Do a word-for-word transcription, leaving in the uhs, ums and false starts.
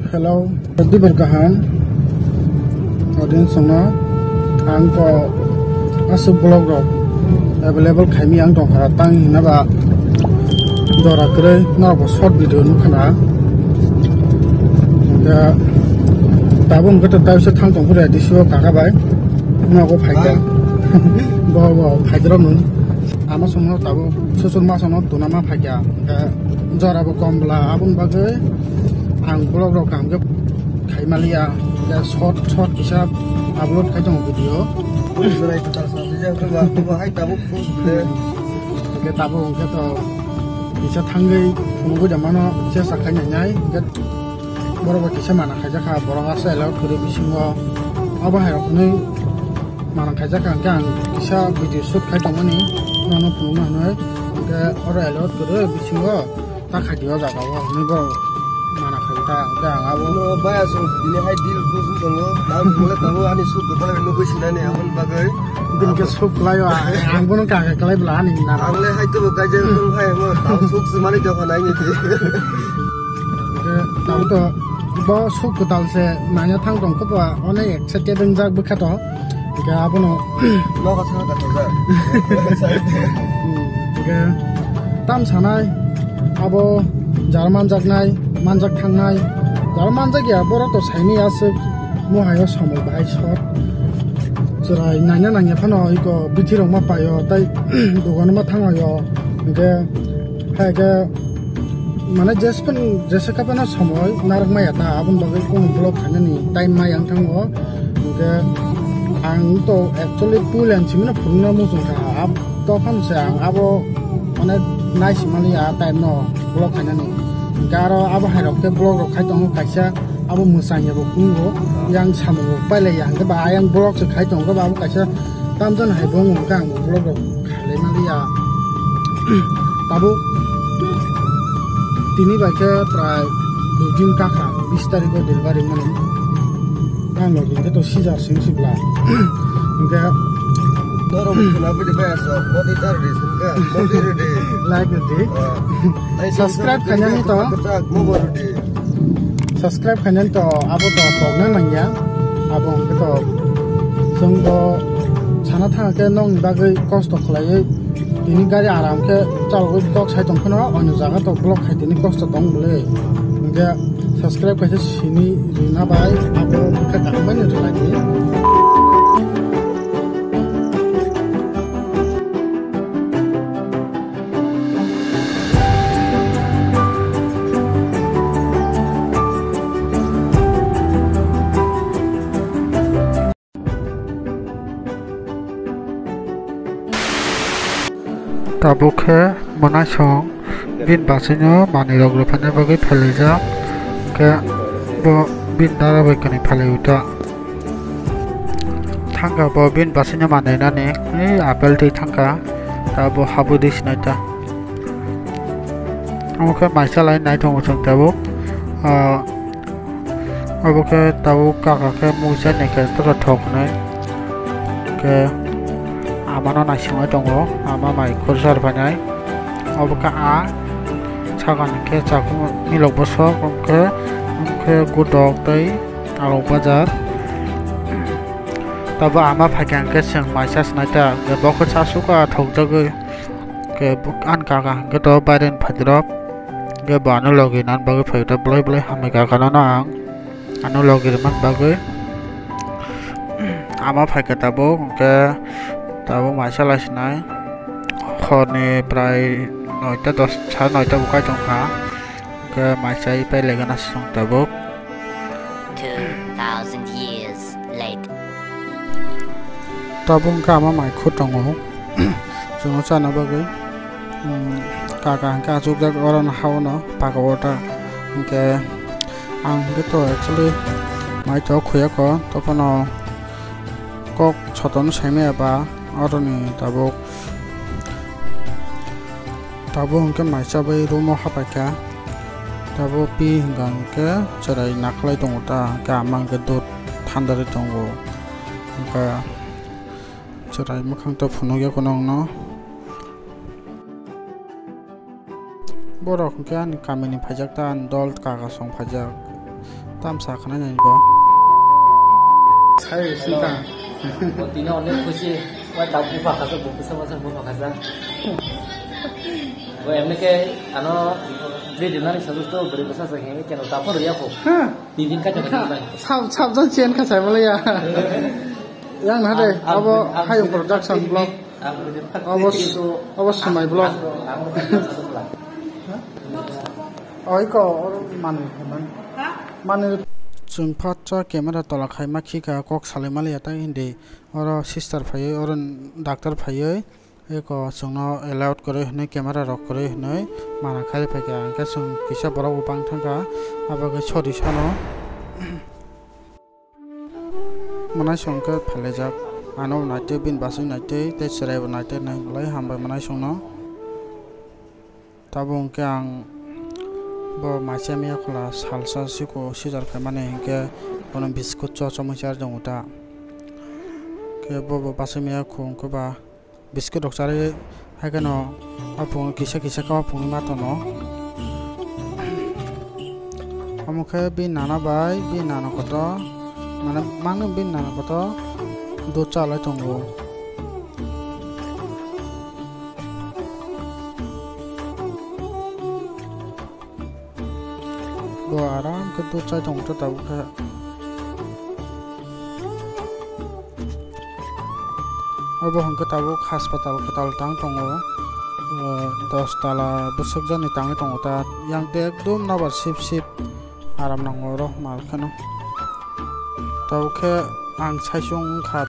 Hello, dibor kaham. Audience no ang to aswk vlog rok available khaimi ang tongkha tang hina ba jora kwrwi norok bo short video nukha na. Hingkhe tabuk hingkhe to taisa thang tongphuru D C o kaka bai nogo phaikha. Bo bo phaidrop nung ama songno tabuk susur ma songno tuna ma phaikha. Hingkhe jora bo kom bwla aboni bagwi ang vlog rok kaham khe khai maliya, ya short short kisa upload khai tongo video. Hai tabuk post le. Hingke tabuk hingke to kisa thangwi phunugwi da mano kisa sakhai nainai, hingke borok bo kisa mana khaijakha, borok asa allow kwrwi bisingo abo hai rok hwnwi mana khaijakha, hingke ang kisa video shoot khai tongmani nono phunukna hwnwi, hingke oro allow kwrwi bisingo. Ta khaidi o jaga o hwnwi bo mana khai ta, hwnkhe ang abo. No, baya song tini hai deal bujung tongo. Ang mole tongo ani suk kwtal bai nugwi sinani aboni bagwi. Bini khe suk kwlaio, ang bono kaka kwlai bwla ani nana. Ang le hai to bo kaijak wng hai mo, tamo suk swmani doga nai ni di. Hwnkhe tamo to bo suk kwtal se naina thang tong khe bo onek excited wngjak bwkha to. Hingke abono nogo saka thajak. Hmm, hingke tam sanai abo jara manjaknai, manjak thangnai, jara manjak ya borok to saini aswk muhaio somoi bahai sot. Chwrai naina nangya phano iko bithi rok ma paio, tai dogan ma thangaio. Hingke hai khe mane jespen jesa kapano somoi narwk maya ta, aboni bagwi kunu vlog khainani time maya wng thango. Hingke ang to actually puilan simino phunukna muchung kha, ab-, tokhan se ang abo mane nai simani a time no vlog khainani. Hingke aro abo hai rok khe vlog rok khai tongo kaisa, abo mwsang ya bo phungo, yang samung rok pailai ya, hingke ba ayang vlog se khai tongo ba abo kaisa tamjani hai bo wng kha ang vlog rok. Khalai maliya. Tabuk tini bai khe prai dui din kakha, bis tarikh o delivery mani. Ang login khe to sijak sing sibla. Hingkhe norok khuna bidi bai aso, modi tar di singka, modi ridi. Like ridi. Ah. Subscribe khainani to. Mobo ridi. Subscribe khainani to abo to kokna nangya. Abo hwnkhe to chwng bo sana thang khe nokni bagwi kosto khlaiwi tini gari aram khe chalogwi tok sai tong phano, oino jaga to vlog khai tini kosto tong bwle. Hwnkhe subscribe kaisa sini rwna bai abo khe kaham bai no rwlai di. Tabuk khe mwnaisong bini bachwino manwirok rwphaina bagwi phailaijak, hwnkhe bo bini dara bai kwnwi phailaio ta. Thangkha bo bini bachwino manwi nani, ei apple twi thangkha, ta bo habwi rwi sinai ta. Omo khe maisa lai nai tongo chwng tabuk. Ah, obo khe tabuk kaka khe muisa ni khe tora thok hinwi. Khe amano naisingwi tongo, ama mai khorsa rwphainai. Obo khe a sakani khe chakung milok bwswk, omo khe, omo khe gudok tei alok bajar. Tabuk ama phaikha hwnkhe chwng maisa swnai ta, hwnkhe bo khe chasuk a thokjagwi. Khe bo ani kaka hwnkhe to baireni phaidrop. Khe bo ano logi nani bagwi phaio ta, bolai bolai hambai kaka nono ang ano logi rwmani bagwi. Ama phaikha tabuk, hwnkhe tabuk maisa lai swnai. Horni prai noita dos, sare noita bo kai tongkha. Hwnkhe maisa pai laigana chwng tabuk. Two thousand years later. Tabuk hwnkhe ama mai khut tongo. Chwngno chana bagwi, um, kaka hwnkhe achukjak orono haono paka o ta. Hwnkhe ang hwnkhe to actually mai to khuyakho, tophano kok sotono saimaya ba oroni tabuk. Tabuk hwnkhe maisa bai room o hapaikha. Tabuk pi hwnkha hwnkhe chwrai nakhlai tongo ta, hwnkhe ama hwnkhe dot thandarwi tongo. Hwnkhe chwrai mwkhang to phunukya kheno wngno. Borok hwnkhe ani kamini phaijak ta, ani dol kaka song phaijak. Tamsa khna nai bo. Sai sita. Bo tini onek khusi. Wa ta bu pha khasa, bu pha khasa, bu pha khasa. Bo emne ke ano video nani sabu to beri basa sa he ke no ta por ya ko. Ha. Tini ka ta. Sab sab jan chen kha sai bala ya. Yang na de abo Hayung Production vlog. Abo abo Sumai vlog. Oi ko or mani man. Mani chwng phatsa camera tola khai ma khika kok salai mali ya ta hindi. Oro sister phaiwi, oro doctor phaiwi, eko chwngno allowed kwrwi hwnwi, camera rok kwrwi hwnwi mana khai phaikha, hwnkhe chwng kisa borok bo bang thangkha, abo khe sori sano. Mwnaisong khe phailaijak, ano naitwi, bini bachwi naitwi, tei chwraibo naitwi, nai belai hambai mwnaisongno. Tabuk hwnkhe ang bo maisa miya khwla salsa siko sijar khaimani hwnkhe bono biskut cho chomui charwk tongo ta. Khe bo bo bachai miya khwng khe ba biskut rok charwi hai kheno aphung kisa kisa khe aphung ma tono. Omo khe bini nana bai bini nana kotor mane mangno bini nana kotor dud chalai tongo. Bo aram khe dud chai tongo tabuk khe. Obo hwnkhe tabuk haspatal kwtal tang tongo. O, dos tala bwswk jani tangwi tongo ta. Yang te ekdum nobar sip sip aram nango oro mal kheno. Tabuk khe ang saichung wngkha